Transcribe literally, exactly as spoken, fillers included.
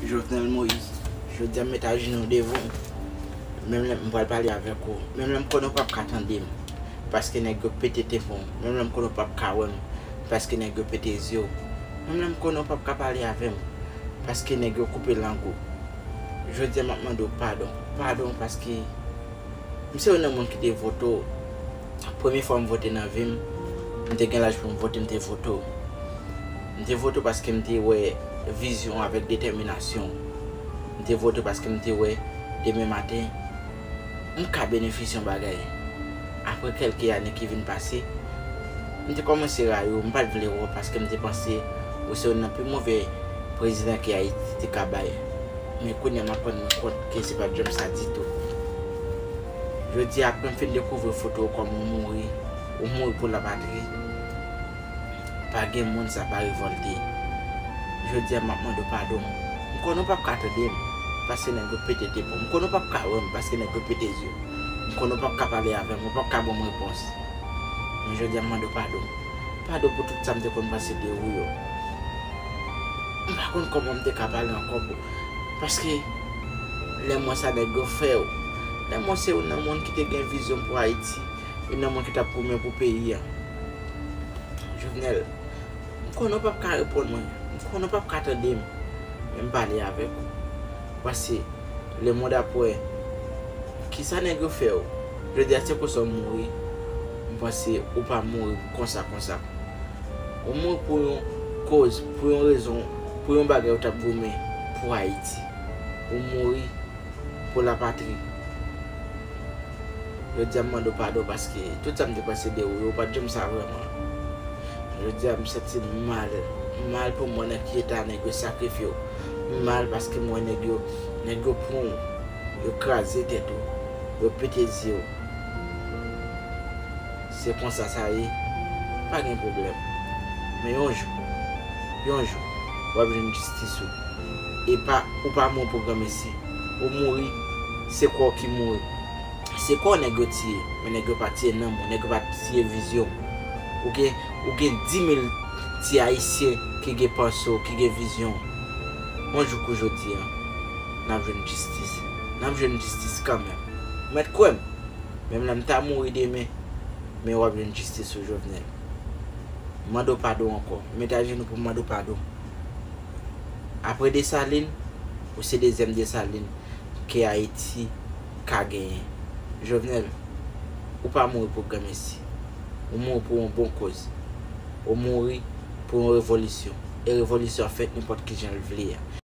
Jovenel Moïse, jodi a m met ajenou devan w. Menm lè m pral pale avèk ou, menm lè m konnen w p ap ka tande m, paske nèg yo pete tenpon m, menm lè m konnen w p ap ka wè m, paske nèg yo pete zye w, menm lè m konnen w p ap ka pale avè m, paske nèg yo koupe lang ou. Jodi a m ap mande w padon, padon paske m se youn nan moun ki te vote w. Premye fwa m vote nan vi m, m te gen laj pou m vote, m te vote w. M te vote w paske m te wè vizyon avèk detèminasyon w. M te vote w paske m te wè demen maten m ka benefisye yon bagay. Apre kèlke ane ki vin pase, m te kòmanse rayi w, m pa t vle wè w paske m te panse ou se youn nan pi move prezidan ke Ayiti te ka bay. Men kounye a m ap rann mwen kont ke se pa t janm sa ditou. Jodi a, apre m fin dekouvri foto w kòm ou mouri, ou mouri pou lapatri, pa gen moun sa pa revòlte. Jodi a, m ap mande w padon. M konnen w p ap ka tande m, paske nèg yo pete tenpon m. M konnen w p ap ka wè m, paske nèg yo pete zye w. M konnen w p ap ka pale avè m, ou p ap ka ban m repons. Men jodi a, m mande w padon. Padon pou tout sa m te konn pase de ou yo. M pa konn kòman m te ka pale ankò pou, paske lè m wè sa nèg yo fè w, lè m wè se youn nan moun ki te gen vizyon pou Ayiti, youn nan moun ki t ap goumen pou peyi a. Jovenel, m konnen w p ap ka reponn mwen, m konnen w p ap ka tande m, men m pale avèk ou. Paske lemonn ap wè kisa nèg yo fè w. Jodi a, se konsa w mouri. M panse ou pa mouri konsa konsa. Ou mouri pou yon koz, pou yon rezon, pou yon bagay ou t ap goumen pou Ayiti. Ou mouri pou lapatri. Jodi a, m mande w padon paske tout sa m te panse de ou yo, ou pa t janm sa vrèman. Jodi a, m santi m mal. M mal pou m wè nan ki eta nèg yo sakrifye w. M mal paske m wè nèg yo, nèg yo pran w, yo kraze tèt ou, yo pete zye w. Se konsa sa ye, pa gen pwoblèm. Men yon jou, yon jou, w ap jwenn jistis ou. E pa, ou pa mouri pou granmesi. Ou mouri, se kò w ki mouri. Se kò w nèg yo tiye, men nèg yo pa tiye nanm ou, nèg yo pa tiye vizyon w. Ou gen, ou gen dis mil ti Ayisyen ki gen panse w, ki gen vizyon w. Yon jou kou jodi a, n ap jwenn jistis. N ap jwenn jistis kanmenm. Ou mèt kwè m. Menm lè m ta mouri demen, men w ap jwenn jistis ou, Jovenel. M mande w padon ankò. M met ajenou pou m mande w padon. Apre Desalin, ou se dezyèm Desalin ke Ayiti ka genyen. Jovenel, ou pa mouri pou granmesi. Ou mouri pou yon bon koz. Ou mouri pou yon revolisyon. E revolisyon an fèt nenpòt ki jan l vle a.